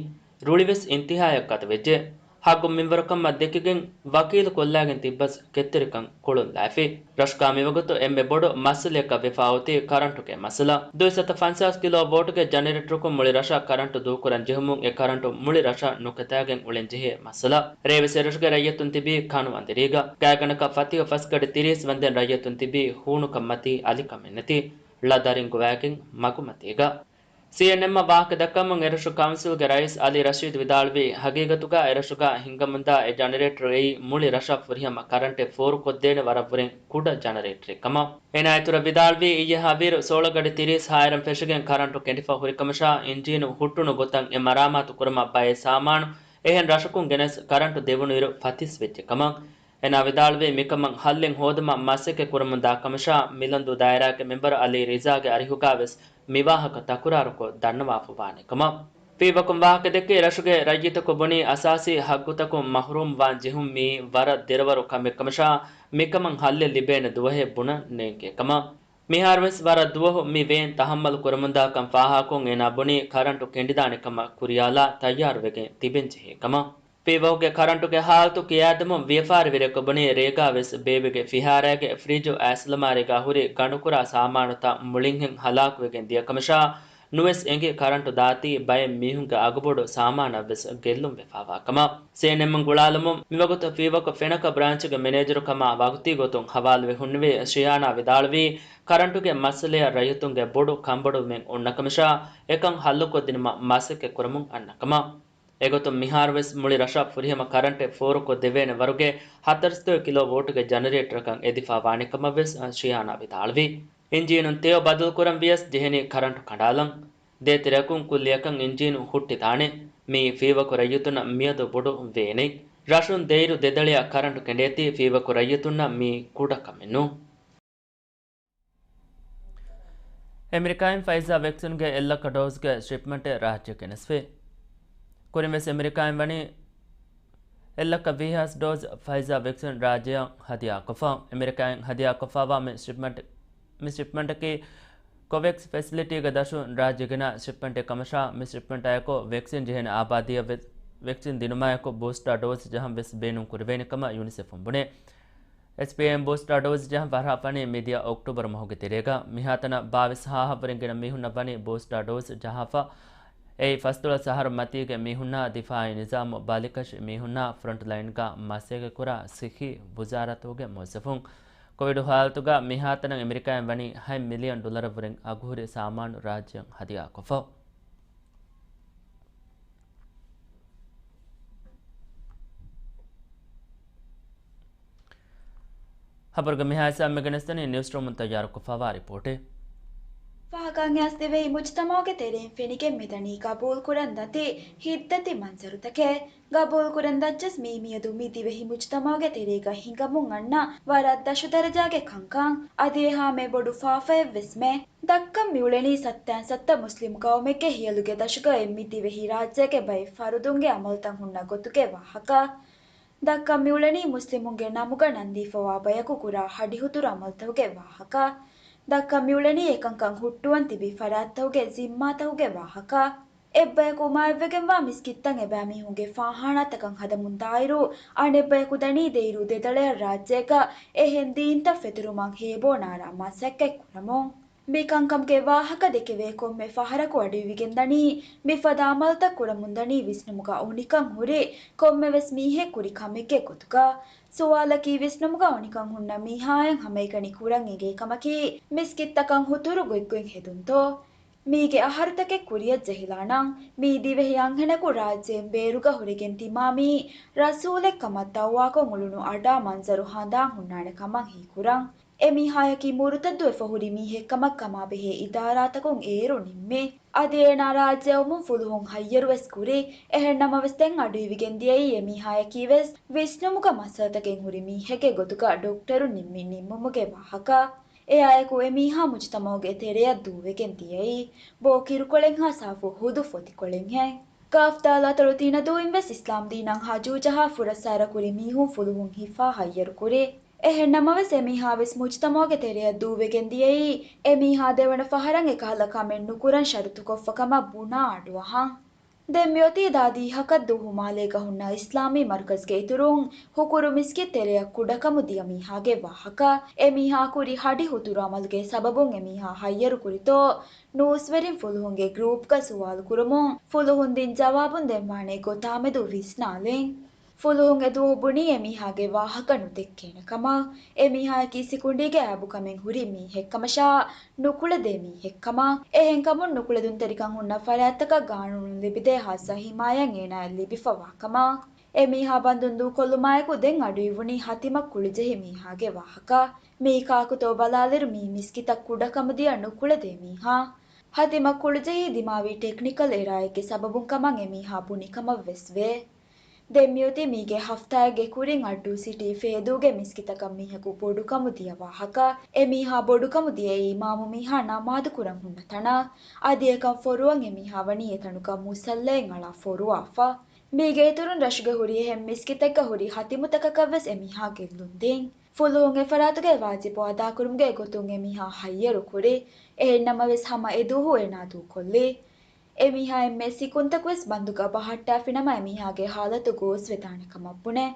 ރުޅިވެސް އިންތިހާޔަށް ކަތުވެއްޖެ. ހައްގު މިންވަރުކަމަށް ދެކިގެން ވަކީލު ކޮށްލާގެން ތިއްބަސް ކެތްތެރިކަން ކުޅުންލާފި. ރަށުގާ މިވަގުތު އެންމެ ބޮޑު މައްސަލަޔަކަށް ވެފާއޮތީ ކަރަންޓުގެ މައްސަލަ. ދުއިސައްތަ ފަންސާސް ކިލޯ ވޯޓުގެ ޖަނަރޭޓަރަކުން މުޅި ރަށަށް ކަރަންޓު ދޫކުރަން ޖެހުމުން އެ ކަރަންޓު މުޅި ރަށަށް ނުކަތާގެން އުޅެންޖެހޭ މައްސަލަ. ރޭވެސް އެރަށުގެ ރައްޔިތުން ތިބީ ކަނު އަނދިރީގަ. ގާތްގަނޑަކަށް ފަތިހަ ފަސްގަޑި ތިރީސް ވަންދެން ރައްޔިތުން ތިބީ ހޫނުކަންމަތީ އަލިކަމެއްނެތި ޅަ ދަރިން ގޮވާގެން މަގުމަތީގަ. ސީއެންއެމްއަށް ވާހަކަ ދައްކަމުން އެރަށު ކައުންސިލްގެ ރައީސް އަލީ ރަޝީދު ވިދާޅުވީ، ހަގީގަތުގަ އެރަށުގަ ހިންގަމުންދާ އެ ޖަނަރޭޓަރު އެއީ މުޅި ރަށަށް ފުރިހަމަ ކަރަންޓެއް ފޯރުކޮށްދޭނެ ވަރަށްވުރެން ކުޑަ ޖަނަރޭޓަރެއް ކަމަށް. އޭނާ އިތުރަށް ވިދާޅުވީ، އިއްޔެ ހަވީރު ސޯޅަ ގަޑި ތިރީސް ހާއިރަން ފެށިގެން ކަރަންޓު ކެނޑިފަ ހުރިކަމަށާ، އިންޖީނު ހުއްޓުނު ގޮތަށް އެ މަރާމާތު ކުރުމަށް ބައެއް ސާމާނު އެހެން ރަށަކުން ގެނެސް ކަރަންޓު ދެވުނުއިރު ފަތިސް ވެއްޖެ ކަމަށް. އޭނާ ވިދާޅުވީ، މިކަމަށް ހައްލެއް ހޯދުމަށް މަސައްކަތް ކުރަމުންދާ ކަމަށާ، މިލަންދޫ ދާއިރާގެ މެމްބަރު އަލީ ރިޒާގެ އަރިހުގަ ވެސް މިވާހަކަ ތަކުރާރުކޮށް ދަންނަވާފަ ވާނެ ކަމަށް. ފީވަކުން ވާހަކަދެއްކި ރަށުގެ ރައްޔިތަކު ބުނީ، އަސާސީ ހައްގުތަކުން މަހްރޫމް ވާން ޖެހުން މިއީ ވަރަށް ދެރަވަރު ކަމެއް ކަމަށާ، މިކަމަށް ހައްލެއް ލިބޭނެ ދުވަހެއް ބުނަން ނޭނގޭ ކަމަށް. މިހާރުވެސް ވަރަށް ދުވަހު މި ވޭން ތަހައްމަލު ކުރަމުންދާކަން ފާހަގަކޮށް، އޭނާ ބުނީ ކަރަންޓު ކެނޑިދާނެ ކަމަށް ކުރިޔާލާ ތައްޔާރުވެގެން ތިބެން ޖެހޭ ކަމަށް. ފީވަކުގެ ކަރަންޓުގެ ހާލަތު ކިޔާދެމުން ވިޔަފާރިވެރިޔަކު ބުނީ، ރޭގާ ވެސް ބޭބެގެ ފިހާރައިގެ ފްރިޖު އައިސްލަމާރީގާ ހުރި ގަނޑުކުރާ ސާމާނުތައް މުޅިންހެން ހަލާކުވެގެން ދިޔަ ކަމަށާ، ނުވެސް އެނގި ކަރަންޓު ދާތީ ބައެއް މީހުންގެ އަގުބޮޑު ސާމާނަށް ވެސް ގެއްލުން ވެފާވާ ކަމަށް. ސީއެންއެމުން ގުޅާލުމުން މިވަގުތު ފީވަކު ފެނަކަ ބްރާންޗުގެ މެނޭޖަރު ކަމާ ވަގުތީ ގޮތުން ހަވާލުވެ ހުންނެވި ޝިޔާނާ ވިދާޅުވީ، ކަރަންޓުގެ މައްސަލަޔަށް ރައްޔިތުންގެ ބޮޑު ކަންބޮޑުވުމެއް އޮންނަ ކަމަށާ، އެކަން ހައްލުކޮށްދިނުމަށް މަސައްކަތް ކުރަމުން އަންނަ ކަމަށް. އެގޮތުން މިހާރުވެސް މުޅި ރަށަށް ފުރިހަމަ ކަރަންޓެއް ފޯރުކޮށްދެވޭނެ ވަރުގެ ހަތަރުސަތޭކަ ކިލޯ ވޯޓުގެ ޖަނަރޭޓަރަކަށް އެދިފާ ވާނެ ކަމަށް ވެސް ޝިޔާނާ ވިދާޅުވި. އިންޖީނުން ތެޔޮ ބަދަލުކުރަން ވިޔަސް ޖެހެނީ ކަރަންޓު ކަނޑާލަން. ދޭތެރެއަކުން ކުއްލިއަކަށް އިންޖީނު ހުއްޓިދާނެ. މިއީ ފީވަކު ރައްޔިތުންނަށް މިއަދު ބޮޑު ވޭނެއް. ރަށުން ދޭއިރު ދެދަޅިއަށް ކަރަންޓު ކެނޑޭތީ ފީވަކު ރައްޔިތުންނަށް މީ ކުޑަ ކަމެއް ނޫން. އެމެރިކާއިން ފައިޒާ ވެކްސިންގެ އެއްލައްކަ ޑޯޒްގެ ޝިޕްމަންޓެއް ރާއްޖެ ގެނެސްފި. ކުރިންވެސް އެމެރިކާއިން ވަނީ އެއްލައްކަ ވީހާސް ޑޯޒް ފައިޒާ ވެކްސިން ރާއްޖެއަށް ހަދިޔާކޮށްފަ. އެމެރިކާއިން ހަދިޔާކޮށްފައިވާ މި ޝިޕްމަންޓް، މި ޝިޕްމަންޓަކީ ކޮވެކްސް ފެސިލިޓީގެ ދަށުން ރާއްޖެ ގެނައި ޝިޕްމަންޓެއް ކަމަށާ، މި ޝިޕްމަންޓާއެކު ވެކްސިން ޖެހޭނެ އާބާދީއަށް ވެ-، ވެކްސިން ދިނުމާއެކު ބޫސްޓާ ޑޯޒް ޖަހަން ވެސް ބޭނުން ކުރެވޭނެ ކަމަށް ޔުނިސެފުން ބުނޭ. އެޗްޕީއެމް ބޫސްޓާ ޑޯޒް ޖަހަން ފަހަރާފަނީ މިދިޔަ އޮކްޓޫބަރު މަހުގެ ތެރޭގަ. މިހާތަނަށް ބާވީސް ހާހަށްވުރެން ގިނަ މީހުންނަށް ވަނީ ބޫސްޓާ ޑޯޒް ޖަހާފަ. އެއީ ފަސްދޮޅަސް އަހަރު މަތީގެ މީހުންނާ، ދިފާއީ ނިޒާމު ބަލިކަށި މީހުންނާ، ފްރޮންޓްލައިންގަ މަސައްކަތްކުރާ ސިއްހީ ވުޒާރަތުގެ މުވައްޒަފުން. ކޮވިޑު ހާލަތުގަ މިހާތަނަށް އެމެރިކާއިން ވަނީ ހަތް މިލިއަން ޑޮލަރަށްވުރެން އަގުހުރި ސާމާނު ރާއްޖެއަށް ހަދިޔާކޮށްފަ. ހަބަރުގެ މިހާ ހިސާބުން މި ގެނެސްދެނީ ނިއުސްރޫމުން ތައްޔާރުކޮށްފައިވާ ރިޕޯޓެއް. ފާހަގައަށް އައިސް ދިވެހި މުޖުތަމަޢުގެ ތެރެއިން ފެނިގެން މިދަނީ ގަބޫލުކުރަން ދަތި ހިތްދަތި މަންޒަރުތަކެއް. ގަބޫލުކުރަން ދައްޗަސް މީ މިއަދު މި ދިވެހި މުޖުތަމަޢުގެ ތެރޭގަ ހިނގަމުން އަންނަ ވަރަށް ދަށު ދަރަޖާގެ ކަންކަން. އަދި އެހާމެ ބޮޑު ފާފައެއްވެސްމެ. ދައްކަން މިއުޅެނީ ސައްތައިން ސައްތަ މުސްލިމް ގައުމެއްގެ ހިޔަލުގެ ދަށުގައި މި ދިވެހި ރާއްޖޭގެ ބައެއް ފަރުދުންގެ އަމަލުތައް ހުންނަ ގޮތުގެ ވާހަކަ. ދައްކަން މިއުޅެނީ މުސްލިމުންގެ ނަމުގަ ނަންދީފަވާ ބަޔަކު ކުރާ ހަޑިހުތުރު އަމަލުތަކުގެ ވާހަކަ. ދައްކަން މިއުޅެނީ އެކަންކަން ހުއްޓުވަން ތިބި ފަރާތްތަކުގެ ޒިންމާތަކުގެ ވާހަކަ. އެއްބަޔަކު އުމާއެއްވެގެންވާ މިސްކިތްތައް އެބައިމީހުންގެ ފާޚާނާތަކަށް ހަދަމުން ދާއިރު، އަނެއްބަޔަކު ދަނީ ދޭއިރު ދެދަޅަޔަށް ރާއްޖޭގަ އެހެން ދީންތައް ފެތުރުމަށް ހޭބޯ ނާރާ މަސައްކަތް ކުރަމުން. މި ކަންކަމުގެ ވާހަކަ ދެކެވޭ ކޮންމެ ފަހަރަކު އަޑުއިވިގެންދަނީ، މިފަދަ އަމަލުތައް ކުރަމުންދަނީ ވިސްނުމުގަ އުނިކަން ހުރި ކޮންމެވެސް މީހެއް ކުރި ކަމެއްގެ ގޮތުގަ. ސުވާލަކީ، ވިސްނުމުގަ އުނިކަން ހުންނަ މީހާއަށް ހަމައެކަނި ކުރަން އެނގޭ ކަމަކީ، މިސްކިތްތަކަށް ހުތުރު ގޮތްގޮތް ހެދުންތޯ؟ މީގެ އަހަރުތަކެއް ކުރިއަށް ޖެހިލާނަން، މީ ދިވެހި އަންހެނަކު ރާއްޖޭން ބޭރުގަ ހުރެގެން ތިމާމީ ރަސޫލެއް ކަމަށް ދައުވާކޮށް އުޅުނު އަޑާ މަންޒަރު ހަނދާން ހުންނާނެ ކަމަށް ހީކުރަން. އެ މީހާޔަކީ މުރުތައްދުވެފަ ހުރި މީހެއް ކަމަށް ކަމާބެހޭ އިދާރާތަކުން އޭރު ނިންމި. އަދި އޭނާ ރާއްޖެއަށް އައުމުން ފުލުހުން ހައްޔަރުވެސް ކުރި. އެހެންނަމަވެސް ދެން އަޑުއިވިގެން ދިޔައީ އެ މީހާޔަކީވެސް ވިސްނުމުގަ މައްސަލަތަކެއް ހުރި މީހެއްގެ ގޮތުގަ ޑޮކްޓަރު ނިންމި ނިންމުމުގެ ވާހަކަ. އެއާއެކު އެ މީހާ މުޖުތަމަޢުގެ ތެރެއަށް ދޫވެގެން ދިޔައީ ބޯ ކިރުކޮޅެއްހާ ސާފު ހުދު ފޮތިކޮޅެއްހެން. ކާފް ދާލާތޮޅު ތިނަދޫއިން ވެސް އިސްލާމް ދީނަށް ހަޖޫ ޖަހާ ފުރައްސާރަ ކުރި މީހުން ފުލުހުން ހިފާ ހައްޔަރު ކުރި. އެހެން ނަމަވެސް، އެމީހާ ވެސް މުޖުތަމަޢުގެ ތެރެއަށް ދޫވެގެން ދިޔައީ، އެމީހާ ދެވަނަ ފަހަރަށް އެކަހަލަ ކަމެއް ނުކުރަން ޝަރުތުކޮށްފަ ކަމަށް ބުނާ އަޑުއަހަން. ދެން މިއޮތީ ދާ ދީހަކަށް ދުވަހު މާލޭގަ ހުންނަ އިސްލާމީ މަރުކަޒްގެ އިތުރުން، ހުކުރު މިސްކިތް ތެރެއަށް ކުޑަކަމު ދިޔަ މީހާގެ ވާހަކަ. އެމީހާ ކުރި ހަޑި ހުތުރު އަމަލުގެ ސަބަބުން އެމީހާ ހައްޔަރު ކުރިތޯ، ނޫސްވެރިން ފުލުހުންގެ ގްރޫޕްގަ ސުވާލު ކުރަމުން، ފުލުހުން ދިން ޖަވާބުން ދެންވާނެ ގޮތާމެދު ވިސްނާލިން. ފުލުހުން އެދުވަހު ބުނީ އެމީހާގެ ވާހަކަ ނުދެއްކޭނެ ކަމަށް. އެމީހާއަކީ ސިކުނޑީގެ އައިބުކަމެއް ހުރި މީހެއް ކަމަށާ، ނުކުޅެދޭ މީހެއް ކަމަށް. އެހެންކަމުން ނުކުޅެދުންތެރިކަން ހުންނަ ފަރާތްތަކަށް ގާނޫނުން ލިބިދޭ ހާއްސަ ހިމާޔަތް އޭނާއަށް ލިބިފަވާ ކަމަށް. އެމީހާ ބަންދުން ދޫކޮށްލުމާއެކު ދެން އަޑުއިވުނީ ހަތިމަ ކުޅިޖެހި މީހާގެ ވާހަކަ. މީ ކާކުތޯ ބަލާލިއިރު މީ މިސްކިތަށް ކުޑަކަމުދިޔަ ނުކުޅެދޭ މީހާ. ހަތިމަ ކުޅިޖެހީ ދިމާވީ ޓެކްނިކަލް އެރާއެއްގެ ސަބަބުން ކަމަށް އެމީހާ ބުނި ކަމަށްވެސް ވޭ. ދެން މިއޮތީ މީގެ ހަފްތާއެއްގެ ކުރިން އައްޑޫ ސިޓީ ފޭދޫގެ މިސްކިތަކަށް މީހަކު ބޮޑުކަމު ދިޔަ ވާހަކަ. އެ މީހާ ބޮޑުކަމު ދިޔައީ އިމާމު މީހާ ނަމާދު ކުރަން ހުންނަ ތަނަށް. އަދި އެކަން ފޮރުވަން އެ މީހާ ވަނީ އެތަނުގަ މުސައްލައެއް އަޅާ ފޮރުވާފަ. މީގެ އިތުރުން ރަށުގެ ހުރި އެހެން މިސްކިތެއްގަ ހުރި ހަތިމުތަކަކަށް ވެސް އެ މީހާ ގެއްލުން ދިން. ފުލުހުން އެ ފަރާތުގައި ވާޖިބު އަދާކުރުމުގެ ގޮތުން އެ މީހާ ހައްޔަރު ކުރި. އެހެން ނަމަވެސް ހަމަ އެ ދުވަހު އޭނާ ދޫކޮށްލި. އެ މީހާ އެންމެ ސިކުންތަކުވެސް ބަންދުގަ ބަހައްޓާފިނަމަ އެ މީހާގެ ހާލަތު ގޯސްވެދާނެ ކަމަށް ބުނެ،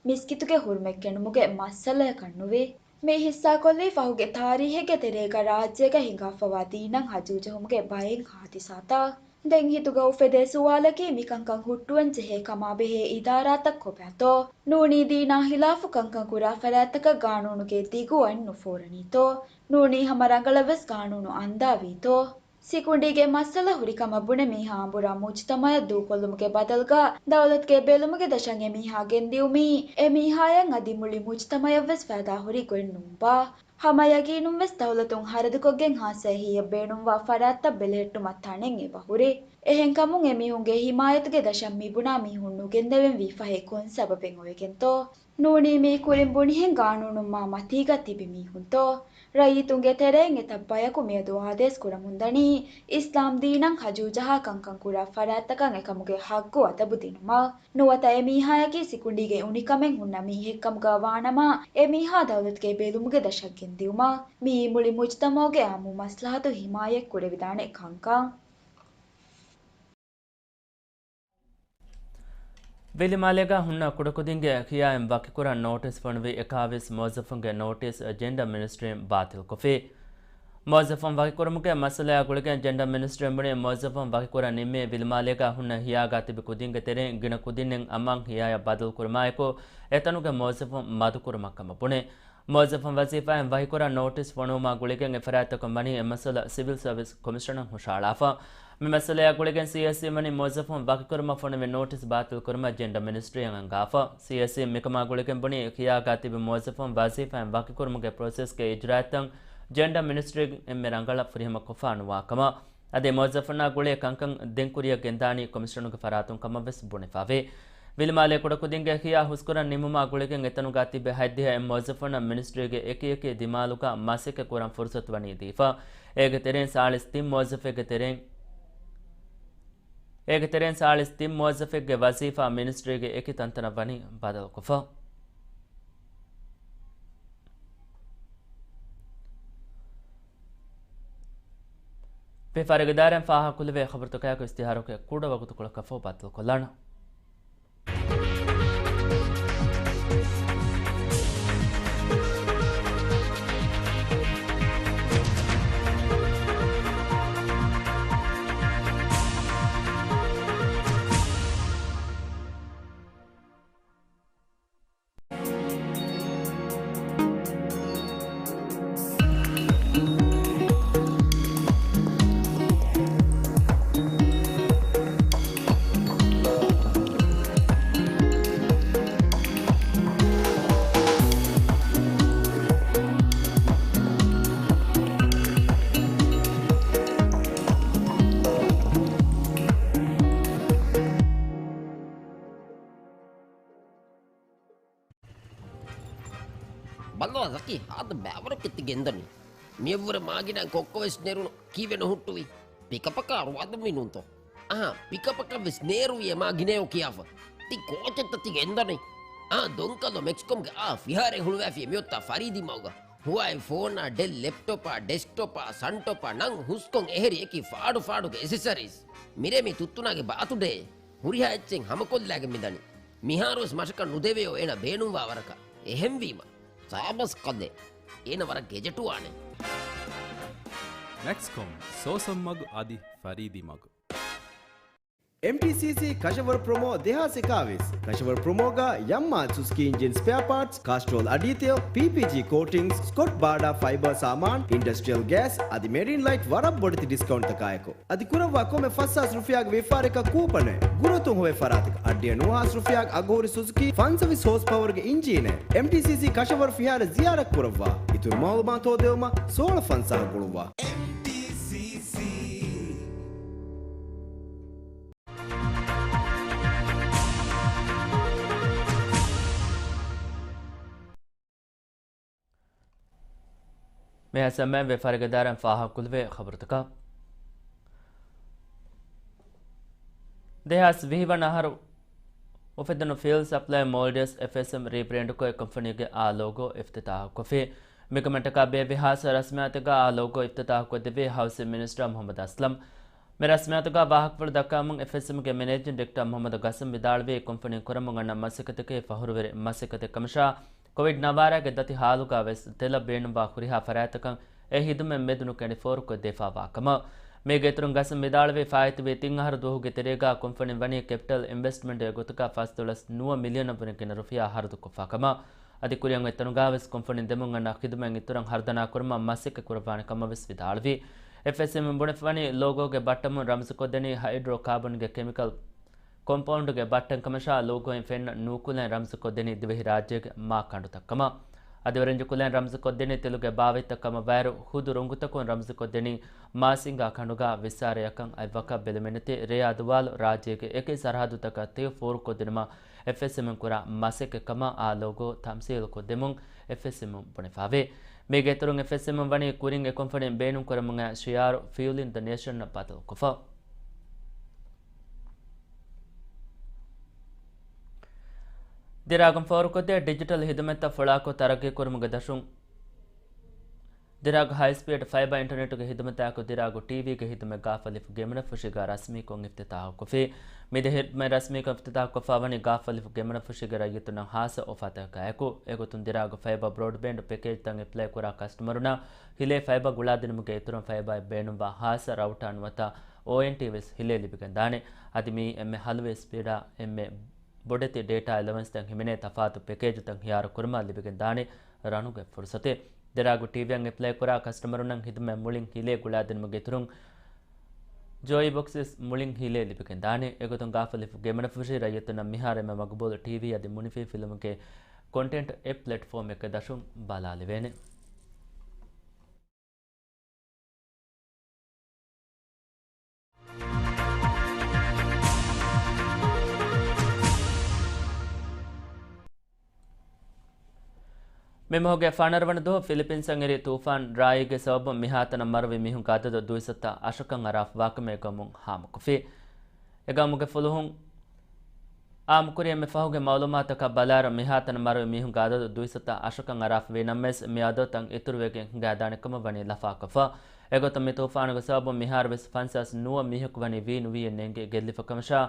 މިސްކިތުގެ ހުރުމަތް ކެނޑުމުގެ މައްސަލަޔަކަށް ނުވި. މި ހިއްސާކޮށްލީ ފަހުގެ ތާރީހެއްގެ ތެރޭގަ ރާއްޖޭގަ ހިނގާފަވާ ދީނަށް ހަޖޫޖެހުމުގެ ބައެއް ހާދިސާތައް. ދެން ހިތުގަ އުފެދޭ ސުވާލަކީ މިކަންކަން ހުއްޓުވަން ޖެހޭ ކަމާ ބެހޭ އިދާރާތައް ކޮބާތޯ؟ ނޫނީ ދީނާ ހިލާފު ކަންކަން ކުރާ ފަރާތްތަކަށް ގާނޫނުގެ ދިގު އަތް ނުފޯރަނީތޯ؟ ނޫނީ ހަމަ ރަނގަޅަށް ވެސް ގާނޫނު އަންދާވީތޯ؟ ސިކުނޑީގެ މައްސަލަ ހުރި ކަމަށް ބުނެ މީހާ އަނބުރާ މުޖުތަމައަށް ދޫކޮށްލުމުގެ ބަދަލުގަ ދައުލަތުގެ ބެލުމުގެ ދަށަށް އެ މީހާ ގެންދިއުމީ އެ މީހާޔަށް އަދި މުޅި މުޖުތަމައަށް ވެސް ފައިދާ ހުރި ގޮތް ނޫންބާ؟ ހަމަ ޔަގީނުން ވެސް ދައުލަތުން ހަރަދުކޮށްގެން ހާއްސަ އެހީއަށް ބޭނުންވާ ފަރާތްތައް ބެލެހެއްޓުމަށް ތަނެއް އެބަހުރި. އެހެންކަމުން އެމީހުންގެ ހިމާޔަތުގެ ދަށަށް މިބުނާ މީހުން ނުގެންދެވެންވީ ފަހެ ކޮން ސަބަބެއް އޮވެގެންތޯ؟ ނޫނީ މީ ކުރިން ބުނިހެން ގާނޫނުން މާ މަތީގަ ތިބި މީހުންތޯ؟ ރައްޔިތުންގެ ތެރެއިން އެތައް ބަޔަކު މިއަދު އާދޭސް ކުރަމުންދަނީ އިސްލާމް ދީނަށް ހަޖޫޖަހާ ކަންކަން ކުރާ ފަރާތްތަކަށް އެކަމުގެ ހައްގު އަދަބު ދިނުމަށް. ނުވަތަ އެ މީހާޔަކީ ސިކުނޑީގެ އުނިކަމެއް ހުންނަ މީހެއްކަމުގަ ވާނަމަ، އެ މީހާ ދައުލަތުގެ ބެލުމުގެ ދަށަށް ގެންދިއުމަށް. މިއީ މުޅި މުޖުތަމަޢުގެ އާއްމު މަސްލަހަތު ހިމާޔަތް ކުރެވިދާނެ ކަންކަން. ވިލިމާލޭގަ ހުންނަ ކުޑަކުދިންގެ ޚިޔާއިން ވަކިކުރަން ނޯޓިސް ފޮނުވި އެކާވީސް މުވައްޒަފުންގެ ނޯޓިސް ޖެންޑަރ މިނިސްޓްރީން ބާތިލްކޮށްފި. މުވައްޒަފުން ވަކިކުރުމުގެ މައްސަލަޔާ ގުޅިގެން ޖެންޑަރ މިނިސްޓްރީން ބުނީ މުވައްޒަފުން ވަކިކުރަން ނިންމީ ވިލިމާލޭގަ ހުންނަ ޚިޔާގަ ތިބި ކުދިންގެ ތެރެއިން ގިނަ ކުދިންނެއް އަމާން ޚިޔާޔަށް ބަދަލުކުރުމާއެކު އެތަނުގެ މުވައްޒަފުން މަދުކުރުމަށްކަމަށް ބުނެ. މުވައްޒަފުން ވަޒީފާއިން ވަކިކުރަން ނޯޓިސް ފޮނުވުމާ ގުޅިގެން އެފަރާތްތަކުން ވަނީ އެ މައްސަލަ ސިވިލް ސަރވިސް ކޮމިޝަނަށް ހުށަހަޅާފަ. މި މައްސަލަޔާ ގުޅިގެން ސީއެސްސީ ވަނީ މުވައްޒަފުން ވަކިކުރުމަށް ފޮނުވި ނޯޓިސް ބާތިލްކުރުމަށް ޖެންޑަ މިނިސްޓްރީއަށް އަންގާފަ. ސީއެސްސީ މިކަމާ ގުޅިގެން ބުނީ ޚިޔާގާ ތިބި މުވައްޒަފުން ވަޒީފާއިން ވަކިކުރުމުގެ ޕްރޮސެސްގެ އިޖްރާއަތްތައް ޖެންޑަ މިނިސްޓްރީ އެންމެ ރަނގަޅަށް ފުރިހަމަކޮށްފަ ނުވާ ކަމަށް. އަދި މުވައްޒަފުންނާ ގުޅޭ ކަންކަން ދެން ކުރިއަށް ގެންދާނީ ކޮމިޝަނުގެ ފަރާތުން ކަމަށް ވެސް ބުނެފަވޭ. ވިލިމާލޭ ކުޑަކުދިންގެ ޚިޔާ ހުސްކުރަން ނިމުމާ ގުޅިގެން އެތަނުގާ ތިބި ހަތްދިހަ އެއް މުވައްޒަފުންނަށް މިނިސްޓްރީގެ އެކި އެކި ދިމާލުގަ މަސައްކަތް ކުރަން ފުރުސަތު ވަނީ ދީފަ. އޭގެ ތެރެއިން ސާޅީސް ތިން މުވައްޒަފެއްގެ ތެރެއިން، އޭގެ ތެރެއިން ސާޅީސް ތިން މުވައްޒަފެއްގެ ވަޒީފާ މިނިސްޓްރީގެ އެކި ތަންތަނަށް ވަނީ ބަދަލުކޮށްފަ. ވިޔަފާރި އިދާރާއިން ފާހަގަކުރެވޭ ޚަބަރުތަކާއެކު އިސްތިހާރުގެ ކުޑަ ވަގުތުކޮޅަކަށްފަހު ބައްދަލުކޮށްލާނަން. ބަލަ ޒަކީ، ހާދަ ބައިވަރަކަށް ތި ގެންދަނީ. މިއަށްވުރެ މާގިނައިން ކޮއްކޮވެސް ނެރުނު. ކީއްވެ ނުހުއްޓުވީ؟ ޕިކަޕަކާ ރުވާދުންވީ ނޫންތޯ؟ އަހާ، ޕިކަޕަކަށްވެސް ނޭރުވި އެ މާގިނައޯ ކިޔާފަ. ތި ކޯޗެއްތަ ތި ގެންދަނީ؟ އާ، ދޮންކަލޯ މެކްސްކޮމްގެ އާ ފިހާރައެއް ހުޅުވާފި މިއޮތާ ފަރީދީމަގުގަ. ހުވާއި ފޯނާ، ޑެލް ލެޕްޓޮޕާ، ޑެސްކްޓޮޕާ، ސަންޓޮޕާ ނަން ހުސްކޮން އެހެރި އެކި ފާޑު ފާޑުގެ އެސެސަރީސް. މިރޭ މީ ތުއްތުނާގެ ބާތުޑޭ. ހުރިހާ އެއްޗެއް ހަމަކޮށްލާގެން މިދަނީ. މިހާރުވެސް މަށަކަށް ނުދެވެޔޯ އޭނަ ބޭނުންވާ ވަރަކަށް. އެހެންވީމަ، ސާބަސް ކަލޭ. އޭނަ ވަރަށް ގެޖެޓުވާނެ. މެކްސްކޮމް، ސޯސަން މަގު އަދި ފަރީދީ މަގު. އެމްޓީސީސީ ކަށަވަރު ޕްރޮމޯ ދެހާސް އެކާވީސް. ކަށަވަރު ޕްރޮމޯގަ ޔަމްމާ ސުޒުކީ އިންޖިން ސްޕެއާ ޕާޓްސް، ކާސްޓްރޯލް އަޑީތެޔޮ، ޕީޕީޖީ ކޯޓިންގްސް، ސްކޮޓް ބާޑާ ފައިބަރ ސާމާން، އިންޑަސްޓްރިއަލް ގޭސް އަދި މެރިން ލައިޓް ވަރަށް ބޮޑެތި ޑިސްކައުންޓްތަކާއެކު. އަދި ކުރައްވާ ކޮންމެ ފަސް ހާސް ރުފިޔާގެ ވިޔަފާރިއަކަށް ކޫޕަނެއް. ގުރުއަތުން ހޮވޭ ފަރާތަކަށް އަށްޑިހަ ނުވަ ހާސް ރުފިޔާގެ އަގުހުރި ސުޒުކީ ފަންސަވީސް ހޯސް ޕަވަރގެ އިންޖީނެއް. އެމްޓީސީސީ ކަށަވަރު ފިހާރަ ޒިޔާރަތް ކުރައްވާ. އިތުރު މައުލޫމާތު ހޯދެވުމަށް ސޯޅަ ފަންސާހަށް ގުޅުއްވާ. އެމްޓީސީސީ. މިހާ ސަމައިން ވެފަރިގެ ދާއިރާއިން ފާހަގަކުރެވޭ ޚަބަރުތަކަށް. ދެހާސް ވިހި ވަނަ އަހަރު އުފެދުނު ފިއުލް ސަޕްލައި މޯލްޑިވްސް އެފްއެސްއެމް ރީބްރޭންޑްކޮށް އެ ކުންފުނީގެ އާ ލޯގޯ އިފްތިތާހުކޮށްފި. މިކަމަށްޓަކާ ބޭއްވި ހާއްސަ ރަސްމިއްޔާތެއްގަ އާ ލޯގޯ އިފްތިތާހުކޮށްދެއްވީ ހައުސިން މިނިސްޓަރ މުހައްމަދު އަސްލަމް. މި ރަސްމިއްޔާތުގަ ވާހަކަފުޅު ދައްކަވަމުން އެފްއެސްއެމްގެ މެނޭޖިން ޑިރެކްޓަރ މުހައްމަދު ގަސަން ވިދާޅުވީ ކުންފުނީން ކުރަމުން އަންނަ މަސައްކަތަކީ ފަހުރުވެރި މަސައްކަތެއް ކަމަށާ، ކޮވިޑް ނަވާރައިގެ ދަތި ހާލުގަ ވެސް ތެލަށް ބޭނުންވާ ހުރިހާ ފަރާތްތަކަށް އެ ހިދުމަތް މެދުނުކެނޑި ފޯރުކޮށްދެފާވާ ކަމަށް. މީގެ އިތުރުން ގަސަން ވިދާޅުވީ ފާއިތުވި ތިން އަހަރު ދުވަހުގެ ތެރޭގަ ކުންފުނިން ވަނީ ކެޕިޓަލް އިންވެސްޓްމަންޓްގެ ގޮތުގަ ފަސްދޮޅަސް ނުވަ މިލިއަނަށް ވުރެ ގިނަ ރުފިޔާ ހަރަދުކޮށްފާ ކަމަށް. އަދި ކުރިއަށް އޮތް ތަނުގަ ވެސް ކުންފުނިން ދެމުން އަންނަ ޚިދުމަތް އިތުރަށް ހަރުދަނާ ކުރުމަށް މަސައްކަތް ކުރައްވާނެ ކަމަށް ވެސް ވިދާޅުވި. އެފްއެސްއެމް ބުނެފަވަނީ ލޯގޯގެ ބައްޓަމުން ރަމްޒުކޮށްދެނީ ހައިޑްރޯކާބަންގެ ކެމިކަލް ކޮމްޕައުންޑްގެ ބައްޓަން ކަމަށާ، ލޯގޯއިން ފެންނަ ނޫކުލައިން ރަމްޒުކޮށްދެނީ ދިވެހިރާއްޖޭގެ މާ ކަނޑުތައް ކަމަށް. އަދި އޮރެންޖު ކުލައިން ރަމްޒުކޮށްދެނީ ތެލުގެ ބާވަތްތައް ކަމަށް ވައިރު ހުދު ރޮނގުތަކުން ރަމްޒުކޮށްދެނީ މާސިނގާ ކަނޑުގަ ވިއްސާރަޔަކަށް އަތްވަކަށް ބެލުމެއްނެތި ރޭ އަދުވާލު ރާއްޖޭގެ އެކި ސަރަހައްދުތަކަށް ތިޔަ ފޯރުކޮށްދިނުމަށް އެފްއެސްއެމްއިން ކުރާ މަސައްކަތް ކަމަށް އާ ލޯގޯ ތަމްސީލުކޮށްދެމުން އެފްއެސްއެމްއިން ބުނެފާވޭ. މީގެ އިތުރުން އެފްއެސްއެމްއިން ވަނީ ކުރިން އެ ކުންފުނިން ބޭނުންކުރަމުން އައި ޝިއާރު ފިއުލިން ދަ ނޭޝަންއަށް ބަދަލުކޮށްފަ. ދިރާގުން ފޯރުކޮށްދޭ ޑިޖިޓަލް ހިދުމަތްތައް ފުޅާކޮށް ތަރައްގީކުރުމުގެ ދަށުން ދިރާގު ހައިސްޕީޑް ފައިބަ އިންޓަރނެޓުގެ ހިދުމަތާއެކު ދިރާގު ޓީވީގެ ހިދުމަތް ގާފަލިފުގެ މުނަފުށީގަ ރަސްމީކޮށް އިފްތިތާހުކޮށްފި. މި ދެ ހިދުމަތް ރަސްމީކޮށް އިފްތިތާހުކޮށްފަވަނީ ގާފަލިފުގެ މުނަފުށީގެ ރައްޔިތުންނަށް ހާއްސަ އޮފާތަކާއެކު. އެގޮތުން ދިރާގު ފައިބަ ބްރޯޑްބޭންޑް ޕެކޭޖްތައް އެޕްލައިކުރާ ކަސްޓަމަރުންނަށް ހިލޭ ފައިބަ ގުޅާދިނުމުގެ އިތުރުން ފައިބާއަށް ބޭނުންވާ ހާއްސަ ރައުޓާ ނުވަތަ އޯއެންޓީ ވެސް ހިލޭ ލިބިގެންދާނެ. އަދި މިއީ އެންމެ ހަލުވޭ ސްޕީޑާ އެންމެ ބޮޑެތި ޑޭޓާ އެލަވެންސްތައް ހިމެނޭ ތަފާތު ޕެކޭޖުތައް ހިޔާރު ކުރުމަށް ލިބިގެންދާނެ ރަނުގެ ފުރުސަތެއް. ދިރާގު ޓީވީއަށް އެޕްލައިކުރާ ކަސްޓަމަރުންނަށް ހިދުމަތް މުޅިން ހިލޭ ގުޅާދިނުމުގެ އިތުރުން ޖޯއީ ބޮކްސް ވެސް މުޅިން ހިލޭ ލިބިގެންދާނެ. އެގޮތުން ގާފަލިފުގެ މުނަފުށީ ރައްޔިތުންނަށް މިހާރު އެންމެ މަގުބޫލު ޓީވީ އަދި މުނިފީ ފިލުމުގެ ކޮންޓެންޓް އެއް ޕްލެޓްފޯމެއްގެ ދަށުން ބަލާލެވޭނެ. މި މަހުގެ ފަނަރަ ވަނަ ދުވަހު ފިލިޕިންސަށް އެރި ތޫފާން ރާއީގެ ސަބަބުން މިހާތަނަށް މަރުވި މީހުންގެ އަދަދު ދުއިސައްތަ އަށަކަށް އަރާފަވާކަމަށް އެ ގައުމުން ހާމަކޮށްފި. އެ ގައުމުގެ ފުލުހުން އާއްމުކުރި އެންމެ ފަހުގެ މައުލޫމާތަކަށް ބަލާއިރު، މިހާތަނަށް މަރުވި މީހުންގެ އަދަދު ދުއިސައްތަ އަށަކަށް އަރާފަވި ނަމަވެސް، މި އަދަދުތައް އިތުރުވެގެން ހިނގާދާނެ ކަމަށް ވަނީ ލަފާކޮށްފަ. އެގޮތުން މި ތޫފާނުގެ ސަބަބުން މިހާރު ވެސް ފަންސާސް ނުވަ މީހަކު ވަނީ ވީ ނުވީއެއް ނޭނގި ގެއްލިފަ ކަމަށާ،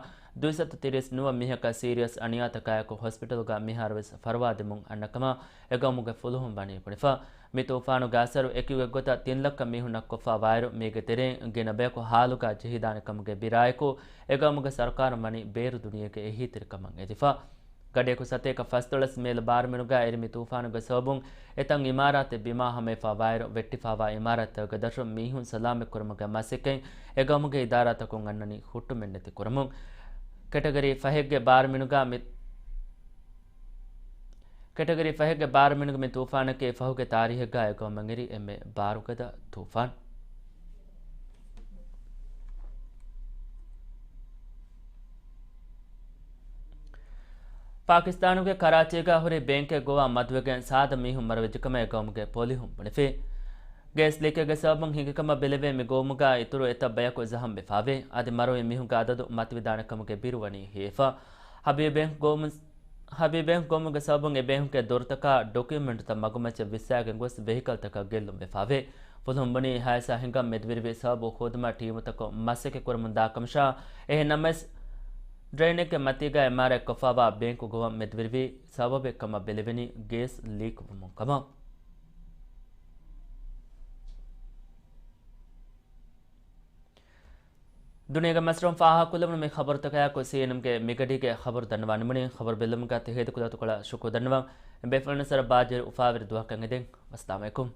ދުއިސައްތަ ތިރީސް ނުވަ މީހަކަށް ސީރިއަސް އަނިޔާތަކާއެކު ހޮސްޕިޓަލުގަ މިހާރު ވެސް ފަރުވާދެމުން އަންނަ ކަމަށް އެ ގައުމުގެ ފުލުހުން ވަނީ ބުނެފަ. މި ތޫފާނުގެ އަސަރު އެކި އެއްގޮތަށް ތިން ލައްކަ މީހުންނަށް ކޮށްފަ ވާއިރު، މީގެ ތެރެއިން ގިނަ ބަޔަކު ހާލުގަ ޖެހިދާނެ ކަމުގެ ބިރާއެކު، އެ ގައުމުގެ ސަރުކާރުން ވަނީ ބޭރު ދުނިޔޭގެ އެހީތެރިކަމަށް އެދިފަ. ގަޑިއަކު ސަތޭކަ ފަސްދޮޅަސް މޭލު ބާރުމިނުގަ އެރި މި ތޫފާނުގެ ސަބަބުން އެތައް އިމާރާތެއް ބިމާ ހަމަވެފަ ވާއިރު، ވެއްޓިފަވާ އިމާރާތްތަކުގެ ދަށުން މީހުން ސަލާމަތްކުރުމުގެ މަސައްކަތް އެ ގައުމުގެ އިދާރާތަކުން އަންނަނީ ހުއްޓުމެއްނެތި ކުރަމުން. ކެޓަގަރީ ފަހެއްގެ ބާރުމިނުގަ މި، ކެޓަގަރީ ފަހެއްގެ ބާރުމިނުގެ މި ތޫފާނަކީ ފަހުގެ ތާރީހެއްގަ އެ ގައުމަށް އެރި އެންމެ ބާރުގަދަ ތޫފާން. ޕާކިސްތާނުގެ ކަރާޗީގަ ހުރި ބޭންކެއް ގޮވާ މަދުވެގެން ސާދަ މީހުން މަރުވެއްޖެކަމަށް އެ ގައުމުގެ ޕޮލިހުން ބުނެފި. ގޭސް ލީކެއްގެ ސަބަބުން ހިނގިކަމަށް ބެލެވޭ މި ގައުމުގަ އިތުރު އެތައް ބަޔަކު ޒަހަމްވެފާވޭ. އަދި މަރުވި މީހުންގެ އަދަދު މަތިވެދާނެ ކަމުގެ ބިރު ވަނީ ހިޔެފަ. ހަބީބޭން ގައުމު، ހަބީބޭން ގައުމުގެ ސަބަބުން އެ ބޭންކުގެ ދޮރުތަކާ ޑޮކިއުމެންޓުތައް މަގުމައްޗަށް ވިއްސާގެން ގޮސް ވެހިކަލްތަކަށް ގެއްލުން ވެފާވޭ. ފުލުހުން ބުނީ ހާދިސާ ހިނގަން މެދުވެރިވި ސަބަބު ހޯދުމަށް ޓީމުތަކުން މަސައްކަތް ކުރަމުންދާ ކަމަށާ، އެހެން ނަމަވެސް، ޑްރެއިނެއްގެ މަތީގަ އެމްއާރްއައި ކޮށްފަވާ ބޭންކު ގޮވަން މެދުވެރިވީ ސަބަބެއް ކަމަށް ބެލެވެނީ ގޭސް ލީކް ވުމުން ކަމަށް. ދުނިޔޭގެ މަސައްކަތް ފާހަގަކޮށްލެވުނު މި ޚަބަރުތަކާއެކު ސީއެންއެމްގެ މިގަޑީގެ ޚަބަރު ދަންނަވާނެ. މުޅިން ޚަބަރު ބެއްލުމުގަ ތެހޭދަކުލަތުކޮޅަށް ޝުކުރު ދަންނަވަން. ބޭފުޅުންނަށް ސަރަ ބާއްޖަވެރި އުފާވެރި ދުވަހަކަށް އެދެން. ވައްސަލާމް އަލައިކުމް.